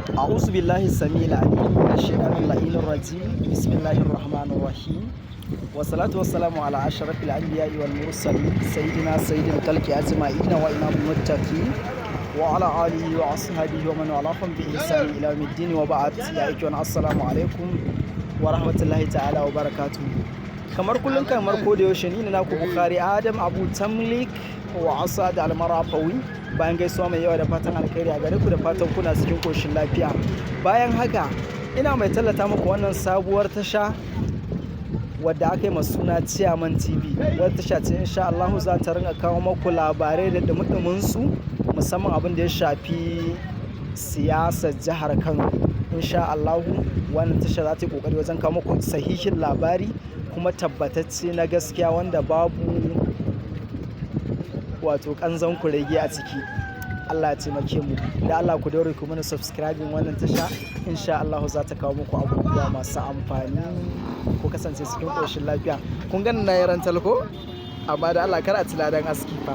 أعوذ بالله السميع العليم من الشيطان اللعين الرجيم. بسم الله الرحمن الرحيم، والصلاة والسلام على أشرف الأنبياء والمرسلين، سيدنا سيد الخلق أجمعين وإمام المتقين، وعلى آله وأصحابه ومن والاهم بإحسان إلى يوم الدين، وبعد. يا إخوان، السلام عليكم ورحمة الله تعالى وبركاته. Kamar kullum, kamar ko da yaushe, ni ne naku Bukhari Adam Abu Tamlik wa Asad Almarafawi. Bayan gaisuwa mai yawa da fatan alkhairi a gare ku, da fatan kuna cikin koshin lafiya. Bayan haka, ina mai tallata muku wannan sabuwar tasha wadda aka yi suna Ciyaman TV. Wadda tasha ce insha Allah za ta rinka kawo muku labarai da dumudumin su, musamman abin da ya shafi siyasar jihar Kano. Insha Allah wannan tasha za ta yi kokari wajen kawo muku sahihin labari kuma tabbatacce na gaskiya, wanda babu wato kanzon kurege a ciki. Allah ya taimake mu. Da Allah ku daure ku mana subscribing wannan tasha. Insha Allah za ta kawo muku abubuwa masu amfani. Ku kasance cikin ƙoshin lafiya. Kun gani na yi rantal ko? Amma da Allah kar a ci ladan aski fa.